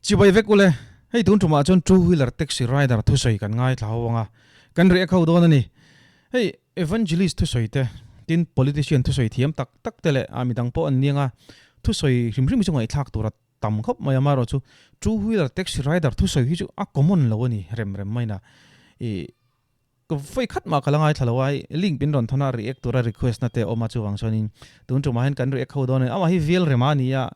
Chibai vek ule, hei tun tumah chuan two wheeler taxi rider thusawi kan ngaithla ho anga kan react ho dawn a ni. Hei evangelist thusawi te, tin politician thusawi thiam tak tak te leh a midang pawh an niang a, thusawi hrim hrim hi chu ngaihthlak tur a tam khawp mai a, amaherawh chu two wheeler taxi rider thusawi hi chu a common lo a ni rem rem main a. Ih Ka vawi khat mah ka la ngaithla lo a, hei link min rawn thawn a react tura request na te a awm a chuvang chuanin tun tumah hian kan react ho dawn a ni. Amah hi Viel Rema a ni a,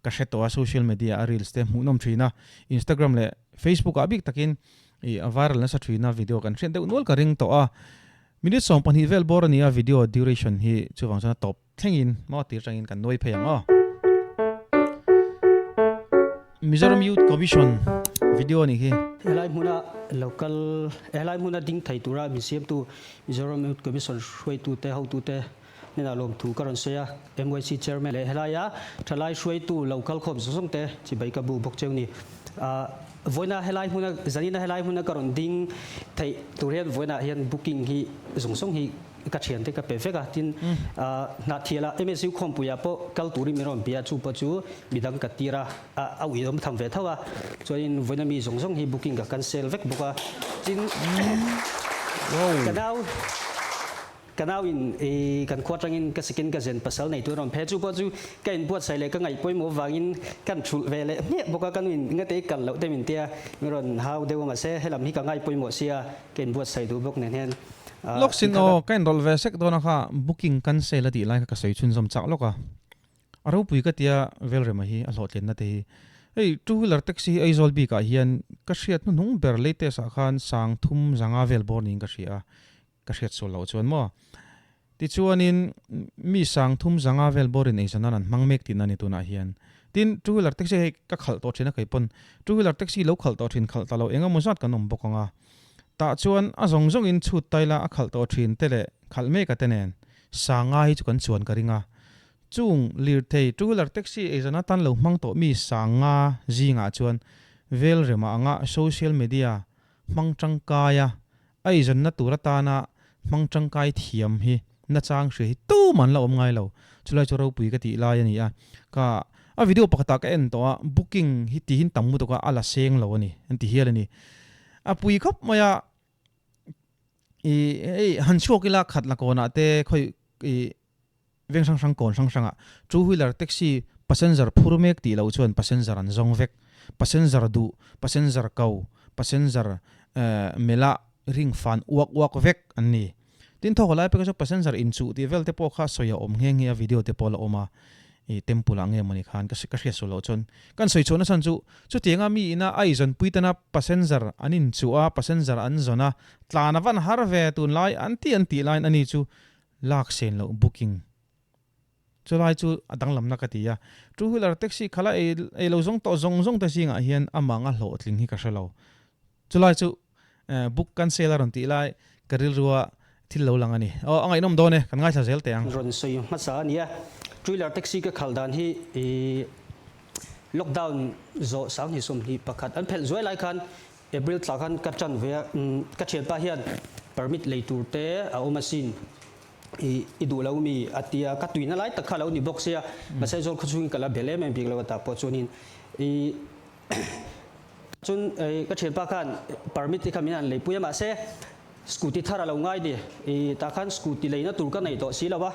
ka hre tawh a social media a reels te hmuhnawm thin a, Instagram leh Facebook ah bik takin ih a viral nasa thin a video kan hriat deuh nual ka ring tawh a. Minute 20 vel bawr a ni a video duration hi chuvang chuan a tawp thlengin maw tir tangin kan nuai phei ang aw. Mizoram Youth Commission video a nih hi. Helai hmuna local helai hmuna ding thei tura min siamtu Mizoram Youth Commission hruaitute hotute hnenah lawmthu ka rawn sawi a. MYC Chairman leh helaia thalai hruaitu local khawm zawng zawng te chibai ka bu bawk cheu ni. Vawiina helai hmuna zanina helai hmuna ka rawn ding theih tur hian vawiinah hian booking hi zawng zawng hi ka thiante ka pe vek a, tin Hnahthiala MSU khawmpuiah pawh kal turin min rawn bia a, chu pawh chu midang ka tir a, a uiawm tham ve tho a, chuanin vawiina mi zawng zawng hi booking ka cancel vek bawk a, tin ka nau ka nau in kan khua atangin ka second cousin pasal nei tur a rawn phei a, chu pawh chu ka inbuatsaih leh ka ngaihpawimawh avangin kan thulh ve leh hmiah bawk a, ka nu in ngate i kal loh te min tia min rawn hau deuh a, mahse helam hi ka ngaihpawimawh sia ka inbuatsaih duh bawk nen hian. Lawk sin aw, ka inrawlh ve sek dawn a kha, booking cancel a tih lai kha ka sawi chhunzawm chak lawk a. A ropui ka tia Velrema hi a hlawhtlinna te hi. Hei two wheeler taxi hi Aizawl bikah hian ka hriat hnuhnung ber latest ah khan sang thum zanga vel bawr niin ka hria a, ka hriat sual loh chuan maw. Tichuanin mi sang thum zanga vel bawrin eizawn nan an hmang mek tihna a ni tunah hian. Tin, two wheeler taxi hei ka khalh tawh thin a kei pawn two wheeler taxi lo khalh tawh thin khalh ta lo eng emaw zat kan awm bawk ang a. Tah chuan a zawng zawngin chhut taila a khalh tawh thin te leh khalh mek a te nen sanga hi chu kan chuan ka ring a. Chung lirthei two wheeler taxi eizawn atan lo hmang tawh mi sanga zingah chuan vel remah anga social media hmang tangkaia a eizawnna tur atana hmang tangkai thiam hi nachang hria hi tuman la awm ngai lo. Chulai chu ropui ka tih lai a ni a. Ka a video pakhatah ka en tawh a, booking hi tihin tam lutuk a, a la seng lo a ni an ti hial a ni. A pui khawp mai a, i hei han chhuak ila khat la kawnah te khawi i veng hrang hrang kawn hrang hrangah two wheeler taxi passenger phur mek tih loh chuan passenger an zawng vek. Passenger duh, passenger ko, passenger mela ring fan uak uak vek an ni. Tin thawk lai pek chu passenger inchuh tih vel te pawh kha sawi a awm nghe nghe a video te pawh la awm a i temple ah nge mawni khan ka ka hriat sual loh chuan kan sawi chhuah nasa chu chutianga mi ina a i zawnpui tana passenger an inchuh a passenger an zawn a tlan a van har ve tunlai an ti an tih laiin ani chu lak sen loh booking chulai chu a danglamna ka ti a two wheeler taxi khala ei ei lo zawng tawh zawng zawng te zingah hian amah anga hlawhtling hi ka hre lo chulai chu Book cancel a rawn tih lai ka rilrua thil lo lang a ni. Aw, a ngaihnawm dawn e, kan ngaithla zel teh ang. Rawn sawi hmasa a nia. Two-wheeler taxi ka khalh dan hi lockdown zawh 2021 an phelh zuai lai khan April thla khan ka tan ve a, ka thianpa hian permit lei tur te a awm asin i duh lo mi a tia, ka tuina lai tak kha a lo ni bawk sia, mahse Aizawl khawchhungin ka la bel em em bik lo a tah pawh chuanin i Chun ka thianpa khan permit te kha min han leipui a mahse scooty thar a lo ngai ni. I tah khan scooty leina tur ka nei tawh si lo a,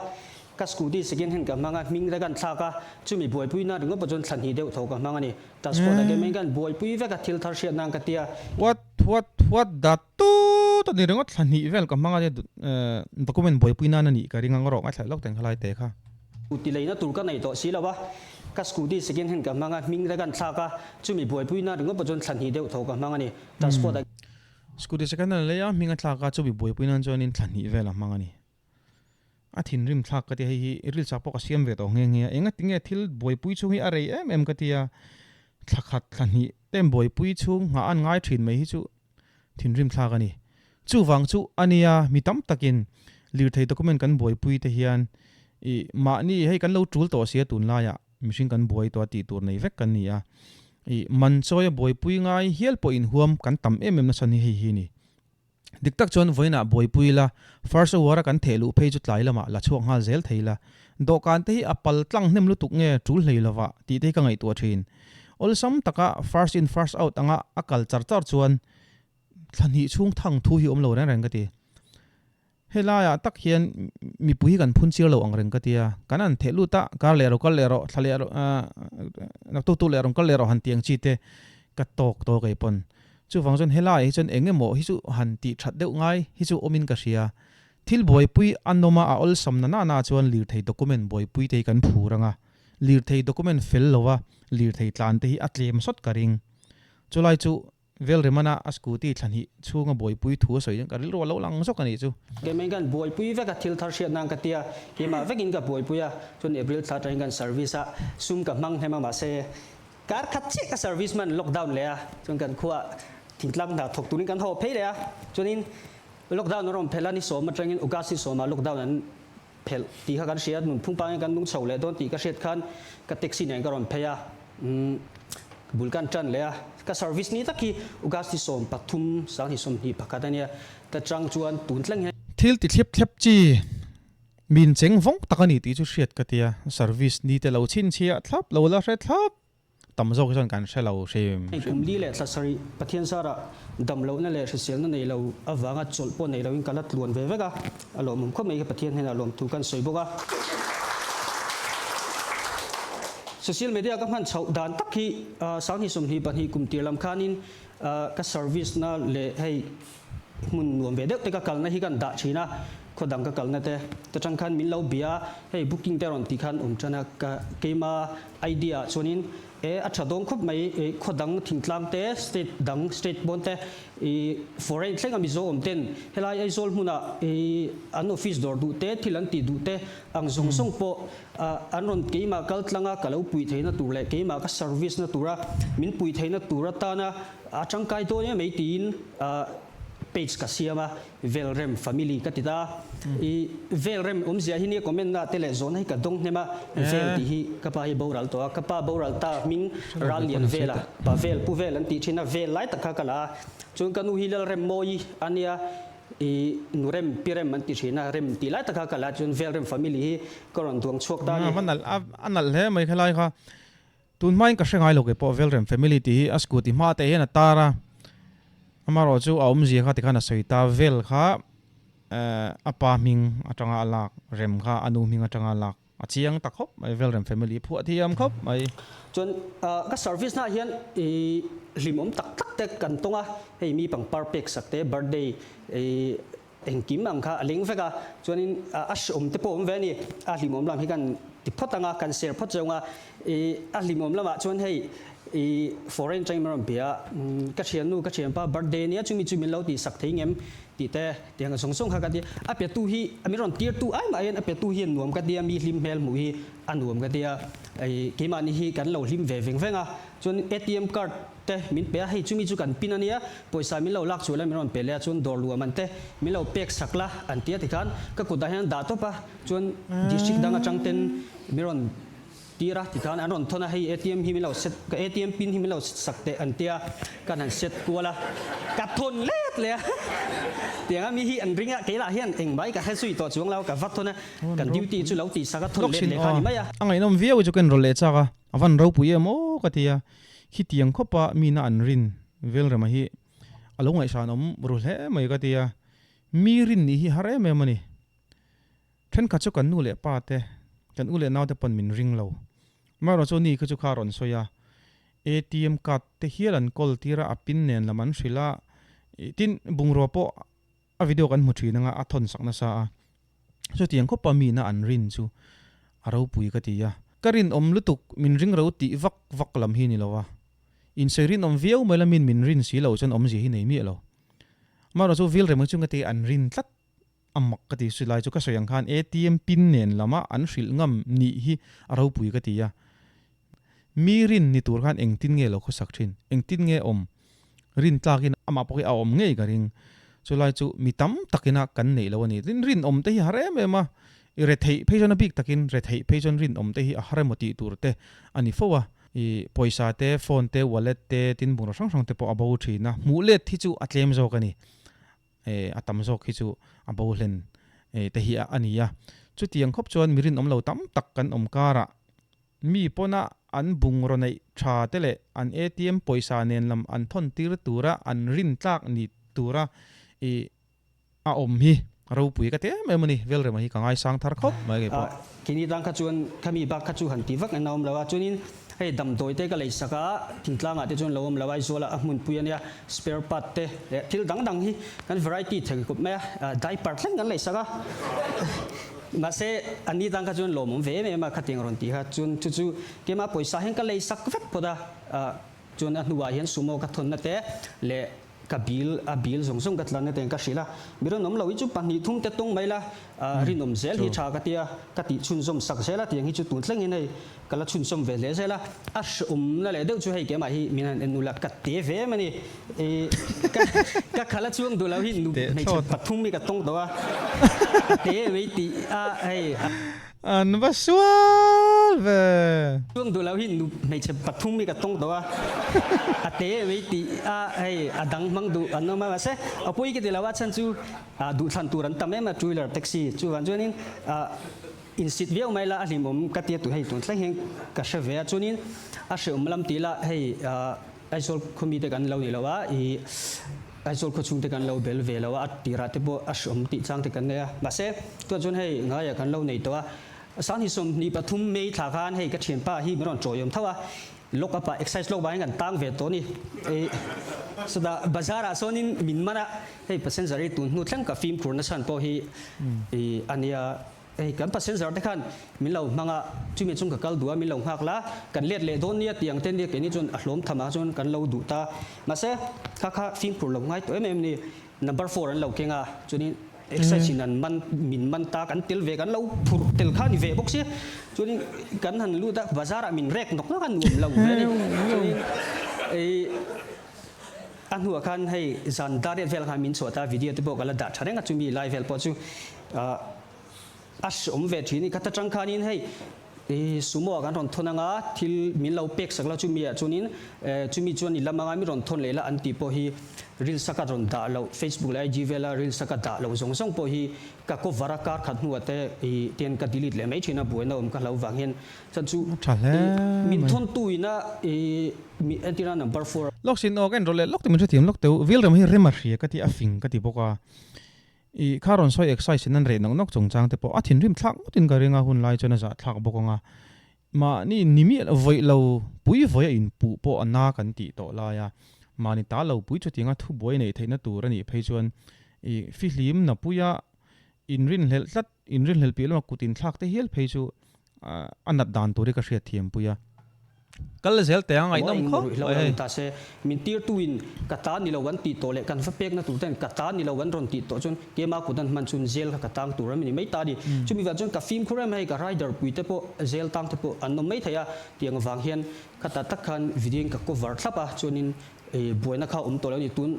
ka scooty second hand ka hmang a, hming te kan thlak a, chumi buaipui na ringawt pawh chuan thla hnih deuh tho ka hmang a ni. Transport ah kemeng khan buaipui vek a thil thar hriat nan ka ti a. What what what da tut a ni ringawt thla hnih vel ka hmang a nia document buaipui nan a nih ka ring ang rawh ngaithla lawk teng khalai te kha. Scooty leina tur ka nei tawh si lo a, ka scooty second hand ka hmang a, hming te kan thlak a, chumi buaipui na ringawt pawh chuan thla hnih deuh tho ka hmang a ni. Transport a. Scooty second hand a lei a, hming a thlak a, chumi buaipui nan chuanin thla hnih vel a hmang a ni. A thinrim thlak ka ti a, hei hi rilchak pawh ka siam ve tawh nghe nghe a, engati nge thil buaipui chhung hi a rei em em ka ti a, thla khat thla hnih te buaipui chhung nghah an ngai thin mai hi chu thinrim thlak a ni. Chuvang chu a nia mi tam takin lirthei document kan buaipui te hian i mahni hei kan lo tul tawh sia tunlaiah mihring kan buai tawh a tih tur nei vek kan ni a, i man chawi a buaipui ngai hial pawh inhuam kan tam em em nasa ni hei hi ni. Dik tak chuan vawiinah buaipui ila, first hour a kan theh luh phei chu tlai lamah la chhuak nghal zel thei ila, dawhkan te hi a pal tlang hnem lutuk nge tul hlei lova tih te hi ka ngaihtuah thin. Awlsam taka first in first out anga a kal char char chuan thla hnih chhung thang thu hi awm lo reng reng ka ti. Helaiah tak hian mipui hi kan phun chiar lo ang reng ka tia, kan an theh lut a, kar leh ro kal leh rawh, thla leh rawh, naktuk tuk leh rawn kal leh rawh han ti ang chi te ka tawk tawk ei pawn. Chuvang chuan helaiah hi chuan eng emaw hi chu han tih that deuh ngai hi chu awmin ka hria. Thil buaipui a nawm a, a awlsam na nana chuan lirthei document buaipui te hi kan phur ang a, lirthei document fel lova lirthei tlan te hi a tlem sawt ka ring. Chulai chu Velremana a scooty thla hnih chhunga buaipui thu a sawi chuan ka rilru a lo lang zawk a nih chu. Keimah in kan buaipui vek a, thil thar hriat nan ka ti a, keimah vekin ka buaipui a, chuan April thla atangin kan service a, sum ka hmang hnem a mahse kar khat chiah ka service man lockdown leh a, chuan kan khua thingtlang hna thawk turin kan haw phei leh a, chuanin lockdown a rawn phelh a, ni sawm atangin August ni sawmah lockdown an phelh tih kha kan hria, nunphung pangin kan nung chho leh dawn tih ka hriat khan ka taxi nen ka rawn phei a, umm bul kan tan leh a, ka service ni tak hi August ni 13 sanghnih 21 a nia, ta chang chuan tun thleng hian. Thil ti thlep thlep chi min cheng vawng tak a ni tih chu hriat ka tia, service ni te lo chhinchhiah thlap lo la hre thlap. Tam zawk hi chuan kan hre lo hrim Hei hrim. kum li leh thla sarih Pathian zarah dam lohna leh hriselna nei lo avanga chawlh pawh nei loin ka la tluan ve vek a, a lawmawm khawp mai kha Pathian hnenah lawmthu kan sawi bawk a. Social media ka hman chhoh dan tak hi sanghnih 22 kum tir lam khanin ka service na leh hei hmun nuam ve deuh te ka kalna hi kan dah thin a, khaw dang ka kalna te ta tang khan min lo bia a, hei booking te rawn tih khan awm tan a, ka keima idea ah chuanin e a tha dawn khawp mai e khaw dang thingtlang te state dang state pawn te i foreign thleng a Mizo awm ten helai Aizawl hmunah i an office dawr duh te thil an tih duh te ang zawng zawng pawh an rawn keimah kal tlang a ka lo pui theihna tur leh keimah ka service na tura min pui theihna tur atana A tangkai dawn em mai tiin page ka siam a, Velrem family ka ti ta. I Velrem awmzia hi nia comment na te leh zawhna hi ka dawng hnem a, Vel tih hi ka pa hi boral tawh a, ka pa boral ta hming Rallian Vela, pa Vel, Pu Vel an tih thin a, Vel lai tak kha ka la a. Chuan ka nu hi Lalrem Mawi a nia, i Nurem, Pi Rem an ti thin a, Rem tih lai tak kha ka la a, chuan Velrem family hi ka rawn duang chhuak ta a ni. A nalh a nalh hle mai khalai kha. Tun hmain ka hre ngai lo kei pawh Velrem family tih hi a scooty hma te hian a tar a, amaherawh chu a awmzia kha tikhan a sawi ta, Vel kha a pa hming atanga a lak, Rem kha a nu hming atanga a lak a chiang ta khawp mai, Velrem family phuah thiam khawp mai. Chuan ka service naah hian i hlimawm tak tak te kan tawng a, hei mi pangpar pek sak te, birthday i Engkim ang kha a leng vek a, chuanin a hreawm te pawh a awm ve a ni. A hlimawm lam hi kan ti phawt ang a, kan share phawt zawng a. I a hlimawm lamah chuan hei i foreign atangin min rawn bia a, ka thiannu ka thianpa birthday ania chumi chu min lo tihsak thei ngem tih te tih ang zawng zawng kha ka ti. A petu hi min rawn tirtu ai mah hian a petu hian nuam ka ti a, mi hlim hmel hmuh hi a nuam ka ti a. I keimahni hi kan lo hlim ve veng veng a, chuan ATM card te min pe a, hei chumi chu kan pin a nia, pawisa min lo lak chuah la min rawn pe leh a, chuan dawr luam an te min lo pek sak la an ti a tikhan ka kutah hian an dah tawp a, chuan district dang atang ten min rawn tir a tikhan an rawn thawn a, hei atm hi min lo set ka atm pin hi min lo set sak teh an ti a, kan han set kual a, ka thawn let leh a, tiang a mi hi an ring a, keilah hian engmai ka hre zui tawh chuang lo, ka va thawn a, kan duty chu lo tih sak a thawn let leh kha a ni mai a. A ngaihnawm viau chu ka inrawlh leh chak a, a van ropui em aw ka ti a. Khitiang khawpa mina an rin Velrema hi a lo ngaihsan awm ru hle mai ka ti a, mi rin nih hi har em em a ni. Thenkhat chu kan nu leh pa te, kan u leh nau te pawn min ring lo. Amaherawhchu chu ni khi chu kha a rawn sawi a, ATM card te hial an kawl tir a, a pin nen lam an hrilh a, tin bungrua pawh a video kan hmu thin anga a thawn sak nasa a, chutiang khawpa mina an rin chu a ropui ka ti a, ka rinawm lutuk min ring ro tih vak vak lam hi ni lo a, insawi rinawm viau mai la min min rin si lo chuan awmzia hi nei miah lo. Amaherawh chu vil rem chunga te an rin tlat a mak ka ti silai chu ka sawi ang khan ATM pin nen lama an hrilh ngam nih hi a ropui ka ti a, mi rin ni tur khan engtin nge lo khawsak thin, engtin nge awm Rin tlakin amah pawh hi a awm ngei ka ring. Chulai chu mi tam takina kan neih lo a ni. Tin, rinawm te hi a har em em a, i retheih phei chuan a bik takin retheih phei chuan rinawm te hi a har emaw tih tur te a ni fo a. I pawisa te, phone te, wallet te, tin bungraw hrang hrang te pawh a bo thin a, hmuh let hi chu a tlem zawk a ni. A tam zawk hi chu a bo hlen te hi a ni a. Chutiang khawp chuan mi rinawm lo tam tak kan awm karah. Mi pawna an bungraw neih tha te leh an ATM pawisa nen lam an thawn tir tura an rin tlak ni tura i a awm hi ropui ka ti em em a ni. Velrema hi ka ngaisang thar khawp mai kei pawh. Keini tan kha chuan khami bak kha chu han ti vak en a awm lo a, chuanin hei damdawi te ka lei sak a, thingtlang ah te chuan lo awm lo a, Aizawl ah a hmunpui a nia, spare part te leh thil dang dang hi kan variety thei khawp mai a, diaper thleng kan lei sak a, mahse a ni tan kha chuan lawmawm ve em em a khatiang rawn ti kha, chuan chu chu keimah pawisa hian ka lei sak vek phawt a, chuan a hnuah hian sumo ka thawnna te leh Ka bill, a bill zawng zawng ka tlan ateng ka hrilh a, mi rinawm lo hi chu pahnih thum te tawng mai la, rinawm zel hi tha ka tia, ka tih chhunzawm sak zel a, tiang hi chu tun thlengin hei ka la chhunzawm ve hle zel a, a hrehawmna leh deuh chu hei keimah hi min han en ula ka te ve em a ni, i ka ka khala chuang duh lo hi nu hmeichhe pathum hi ka tawng tawh a, ka te mai tih a hei. An va sual ve. Chuang duh lo hi nu hmeichhe pathum hi ka tawng tawh a, a te mai tih a hei a dang hmang duh an awm a, mahse a pawi ka ti lo a chhan chu duhthlan tur an tam em a two wheeler taxi chuvang chuanin insit viau mai la a hlimawm ka tia tu hei tun thleng hian ka hre ve a chuanin a hrehawm lam tih lah hei Aizawl khawmi te kan lo ni lo a ih Aizawl khawchhung te kan lo bel ve lo a, a tirah te pawh a hreawm tih chang te kan nei a. Mahse, tunah chuan hei ngaiah kan lo nei tawh a. Sanghnih 23 May thla khan hei ka thianpa hi min rawn chawiawm tho a, lock up ah exercise lawk vangin kan tang ve tawh a ni. Ih chutah bazar ah sawnin min man a, hei passenger hi tun hnu thleng ka fimkhur na chhan pawh hi ih a nia. Hei kan passenger te khan min lo hmang a, chumi chung ka kal duh a, min lo nghak la, kan let leh dawn nia tih ang te nia keini chuan a hlawm tham ah chuan kan lo duh ta. Mahse, kha kha fimkhur lo ngai tawh em em ni, number four an lo keng a, chuanin exercise in an man, min man ta, kan tel ve, kan lo phurh tel kha a ni ve bawk sia, chuanin kan han lut a, bazar ah min rek nawk nawk a, nuam lo ve a ni, chuanin ei. A hnuah khan hei zan dar riat vel khan min chhuah ta, video te pawh ka la dah tha reng a, chumi lai vel pawh chu a hreawm ve thin. Khat atang khanin hei sumo ah kan rawn thawn anga thil min lo pek sak la chumi ah chuanin chumi chuan i lam anga min rawn thawn leh la an tih pawh hi reels a ka rawn dah loh, Facebook leh IG vela reels a ka dah loh zawng zawng pawh hi ka cover a, kar khat hnuah te tian ka delete leh mai thin a, buaina awm ka hlo vang hian Chan chu Tha hle min thawn tu ina mi entirna number four. Lawk sin aw ka inrawlh leh lawk te min hrethiam lawk teu Vilrem hi rem a hria ka ti a fing ka ti bawk a i kha rawn sawi exercise in an reh nawk nawk chungchang te pawh a thinrim thlak ngawt in ka ring a hun lai chuan a zah thlak bawk ang a mahni ni miah lo vawi lo pui vawi a in puh pawh a na kan tih tawh lai a mahni ta lo pui chutianga thubuai neih theihna tur a nih phei chuan i fihlim na puia Inrinhlelh tlat, inrinhlelh piah lama kut inthlak te hial phei chu a nat dan tur hi ka hriat thiam pui a. Kal zel teh a ngaihnawm khawp mai hei. Ta se, min tirtu in ka ta ni lo an tih tawh leh kan va pekna tur ten ka ta ni lo an rawn tih tawh chuan keima kut an hman chuan zel kha ka tang tur a ni mai ta ni. Chumi vang chuan ka fimkhur em hei ka rider pui te pawh zel tang te pawh an awm mai thei a tiang avang hian khata tak khan video in ka cover thlap a chuanin I buaina kha awm tawh lo a ni. Tun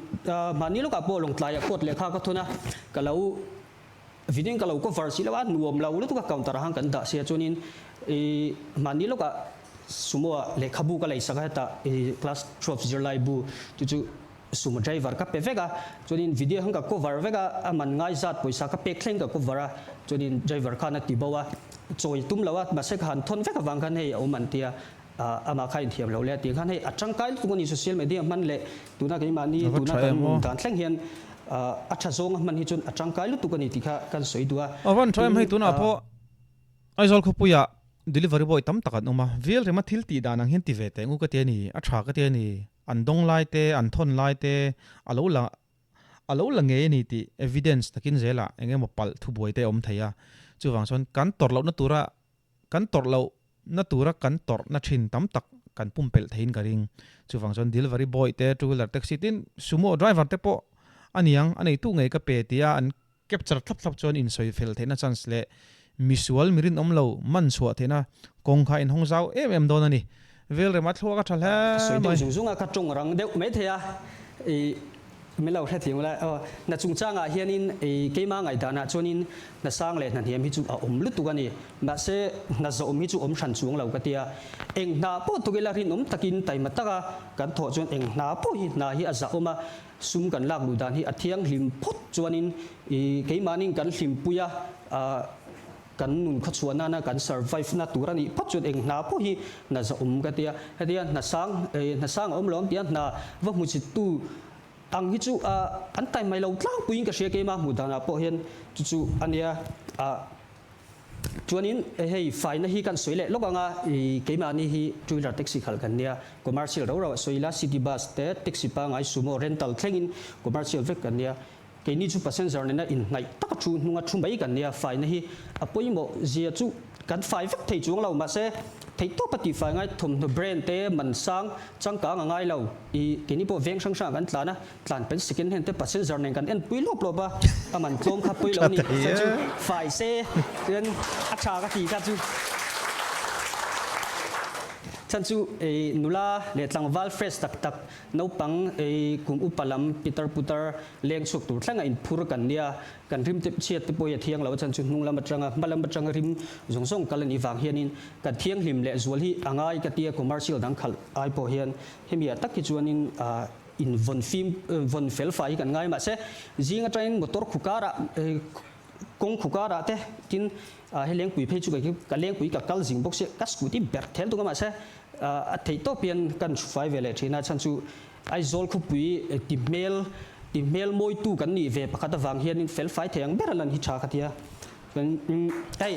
mahni lawkah pawh Lawngtlaiah court lehkha ka thun a, ka lo video ka lo cover si lo a, nuam lo lutuk a counter ah khan kan dah sia chuanin i mahni lawkah sumo ah lehkhabu ka lei sak a hetah i class 12 zirlai bu chu chu sumo driver ka pe vek a, chuanin video khan ka cover vek a, a man ngai zat pawisa ka pek thleng ka cover a, chuanin driver khan a ti bo a, chawi tum lo a, mahse ka han thawn vek avang khan hei a awm an tia. Amah kha inthiam lo le a tih khan hei a tangkai lutuk a ni social media hman leh tuna keimahni tuna kan nun dan thleng hian a tha zawnga hman hi chuan a tangkai lutuk a ni tih kha kan sawi duh a. A van tha em hei tunah pawh Aizawl khawpuiah delivery boy tam tak an awm a, vel rema thil tih dan ang hian ti ve teh ngu ka ti a ni, a tha ka ti a ni, an dawng lai te, an thawn lai te a lo la a lo la ngei a ni tih evidence takin zelah eng emaw palh thubuai te a awm thei a, chuvang chuan kan tawrh lohna tura Kan tawrh loh na tura kan tawrh na thin tam tak kan pumpelh theiin ka ring. Chuvang chuan delivery boy te, two wheeler taxi tin sumo driver te pawh a niang a neitu ngei ka pe tia an capture thlap thlap chuan insawi fel theihna chance leh misual mi rinawm lo man chhuah theihna kawng kha inhawng zau em em dawn a ni. Vel rema thluak a tha hle Ka sawi deuh zung zung a, ka tawng rang deuh mai thei a, i Min lo hrethiam ula aw. Hna chungchangah hianin i keima ngaihdanah chuanin hna sang leh hna hniam hi chu a awm lutuk a ni. Mahse hna zawm hi chu awm hran chuang lo ka tia. Eng hna pawh tuk ila rinawm takin taima taka kan thawh chuan eng hna pawh hi hna hi a zahawm a, sum kan lak luh dan hi a thianghlim phawt chuanin i keimahnin kan hlimpui a. Kan nun khawchhuah nana kan survive na tur a nih phawt chuan eng hna pawh hi hna zahawm ka tia. Hetia hna sang hna sang a awm lo ang tia hna va hmu chittu ang hi chu an tai mai lo tlangpuiin ka hria keimah hmuh danah pawh hian chu chu a nia. Chuanin hei faina hi kan sawi leh lawk ang a, keimahni hi two wheeler taxi khalh kan nia, commercial rau rau a sawi ila city bus te taxi pangngai sumo rental thlengin commercial vek kan nia. Keini chu passenger nena inhnaih taka thu hnunga thu mai kan nia, faina hi a pawimawh zia chu kan fai vek thei chuang lo, mahse theihtawp a tihfai ngai thawmhnaw brand te man sang changkang a ngai lo, i keini pawh veng hrang hrangah kan tlan a, tlan pen second hand te passenger nen kan enpui lawp lawp a, a man tlawm kha pawi lo a ni, chuan chu fai se chuan a tha ka ti kha chu. Chuan chu nula leh tlangval fresh tak tak Naupang ei kum upa lam pitar putar leng chhuak tur thleng a inphur kan nia, kan rim te chhiat te pawh hi a thiang lo a chan chu hnung lam atanga hma lam atanga rim zawng zawng kal a nih vang hianin kan thianghlim leh zual hi a ngai ka tia commercial dang khalh ai pawh hian hemi ah tak hi chuanin in vawn fim vawn fel fai hi kan ngai mahse zing atangin motor khu karah kawng khu karah te tin he lengpui phei chu ka lengpui ka kal zing bawk sia ka scooty ber thel tuk a mahse A theih tawp hian kan hrufai ve leh thin a, chhan chu Aizawl khawpui ti hmel ti hmel mawitu kan nih ve pakhat avang hianin felfai thei ang ber a lan hi tha ka ti a. Chuan hei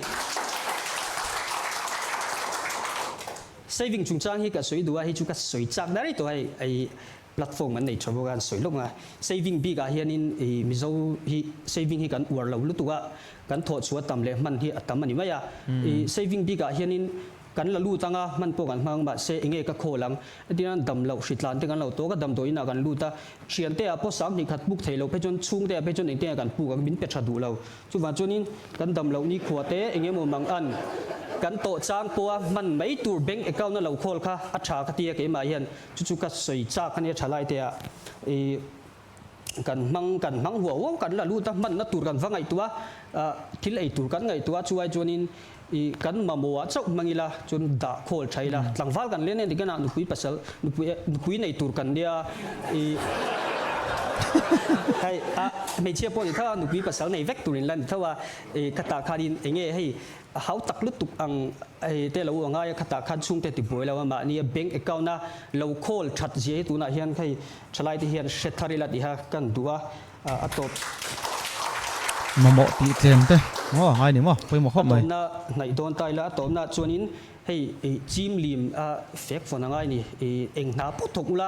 saving chungchang hi ka sawi duh a, hei chu ka sawi chak daih tawh a hei platform an nei tha bawk a an sawi lawk ang a. Saving bik ah hianin Mizo hi saving hi kan uar lo lutuk a, kan thawhchhuah tam leh hman hi a tam a ni mai a. Saving bik ah hianin Kan la lut anga, hman pawh kan hmang mahse enge ka khawl ang? Hetiang dam loh hritlan te kan lo tawk a, damdawiin ah kan lut a, thiante ah pawh sanghnih khat puk thei lo phei chuan chhungte ah phei chuan engtin nge kan puk ang min pe tha duh lo. Chuvang chuanin kan dam loh nikhua te eng emaw mang an kan tawh chang pawha hman mai tur bank account a lo khawl kha a tha ka ti a keimah hian chu chu ka sawi chak a nia thalai te ah ih kan hmang kan hmang huau huau kan la lut a, hmanna tur kan va ngaihtuah a, thil ei tur kan ngaihtuah a, chuai chuanin ih kan mamawh ah chauh hmang ila chuan dah khawl tha ila, tlangval kan len en tikhan ah nupui pasal nupui nupui nei tur kan nia ih hei a hmeichhia pawh ni tho a nupui pasal nei vek tur in la ni tho a, ih ka tah khanin eng nge hei A hau tak lutuk ang hei te lo a ngai a khatah khan chhungte ti buai lo a mahni a bank account a lo call that zia hi tunah hian hei thalai te hian hre thar ila tih kha kan duh a a tawp. Mamawh tih tlem te maw a ngai ni maw pawimawh khawp mai. A tawpna hnaih dawn ta ila a tawpna chuanin hei chim lim a fek fawn a ngai ni eng hna pawh thawk ula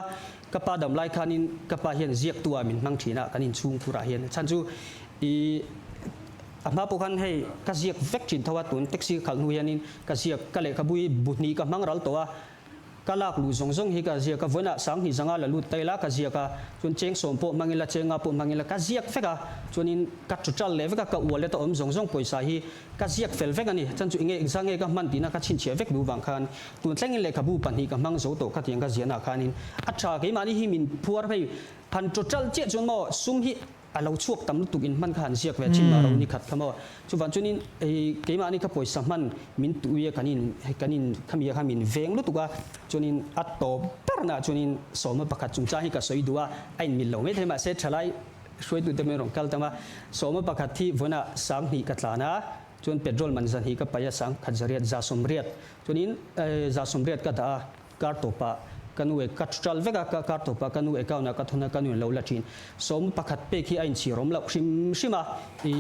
ka pa dam lai khanin ka pa hian ziaktu ah min hmang thin a kan inchhung khurah hian chhan chu i A hma pawh khan hei ka ziak vek thin tho a, tun taxi ka khalh hnu hianin ka ziak ka lehkhabu hi bu hnih ka hmang ral tawh a, ka lak luh zawng zawng hi ka ziak a, vawiinah sanghnih zanga la lut ta ila ka ziak a, chuan cheng sawm pawh hmang ila chenga pawh hmang ila ka ziak vek a, chuanin ka total leh vek a, ka wallet a awm zawng zawng pawisa hi ka ziak fel vek a ni, chuan chu enge engzah nge ka hman tihna ka chhinchhiah vek duh vang khan tun thlengin lehkhabu pahnih ka hmang zo tawh khatiang ka ziahnaah khanin a tha keimahni hi min phuar hei han total chiah chuan maw sum hi A lo chhuak tam lutuk in hman kha han ziak ve thin mah ro ni khat kha maw. Chuvang chuanin keimahni kha pawisa hman min tui a kan in kan in khami a kha min veng lutuk a, chuanin a tawp berna chuanin sawma pakhat chungchang hi ka sawi duh a, a in mil lo mai thei mahse thalai hruaitute mai rawn kal tam a, sawma pakhat hi vawiinah sanghnih ka tlan a, chuan petrol man zahnih ka paih a sangkhat zariat za sawmriat chuanin za sawmriat ka dah a. Kar tawpah ka nu ka ṭal vek a, kar tawpah ka nu account ah ka thawn a, ka nu in lo la ṭhin. Sawm pakhat pek hi a inchhir awm loh hrim hrim a, i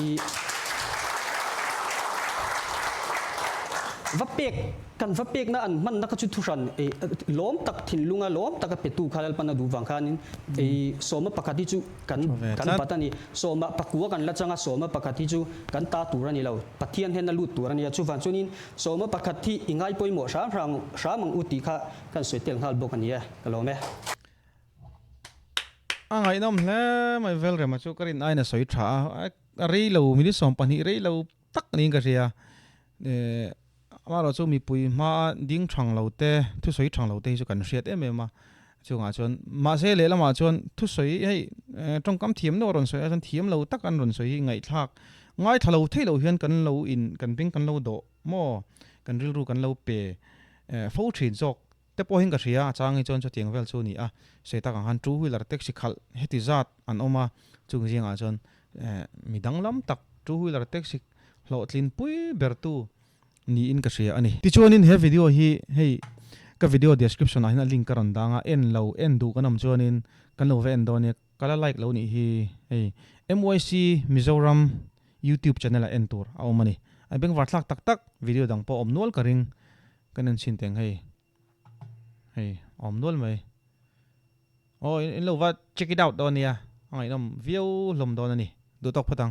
va pek, kan va pekna an hmanna kha chu thuhran i lawm tak thinlunga lawm taka petu kha Lalpan a duh vang khanin i sawma pakhat hi chu kan kan bat a ni. Sawma pakua kan la chang a, sawma pakhat hi chu kan ta tur a ni lo, Pathian hian a lut tur a ni a, chuvang chuanin Sawma pakhat hi i ngai pawimawh hram hram hram ang u tih kha kan sawi tel nghal bawk a ni e, ka lawm e. A ngaihnawm hle mai Velrema chu ka rin aiin a sawi tha a, a rei lo minute 20 rei lo tak niin ka hria. Amaherawhchu mipui hmaa ding thang lo te, thusawi thang lo te hi chu kan hriat em em a, chungah chuan mahse lehlamah chuan thusawi hei tawngkam thiam deuh a rawn sawi a chuan thiam lo tak an rawn sawi hi ngaihthlak Ngaithla lo thei lo hian kan lo in kan beng kan lo dawh maw kan rilru kan lo pe fo thin zawk te pawh hian ka hria a chang hi chuan chutiang vel chu a ni a sawi tak ang khan two wheeler taxi khalh heti zat an awm a chung zingah chuan mi danglam tak two wheeler taxi. hlawhtlin pui bertu niin ka hria a ni. Tichuanin he video hi hei ka video description ah hian a link ka rawn dang a, en lo en duh kan awm chuanin kan lo va en dawn nia, ka la like lo nih hi hei MYC Mizoram YouTube channel ah en tur a awm a ni. A bengvar thlak tak tak video dang pawh a awm nual ka ring kan en chhin teng hei hei a awm nual mai. Aw in lo va check it out dawn nia a ngaihnawm viau hlawm dawn a ni duh tawk phawt ang.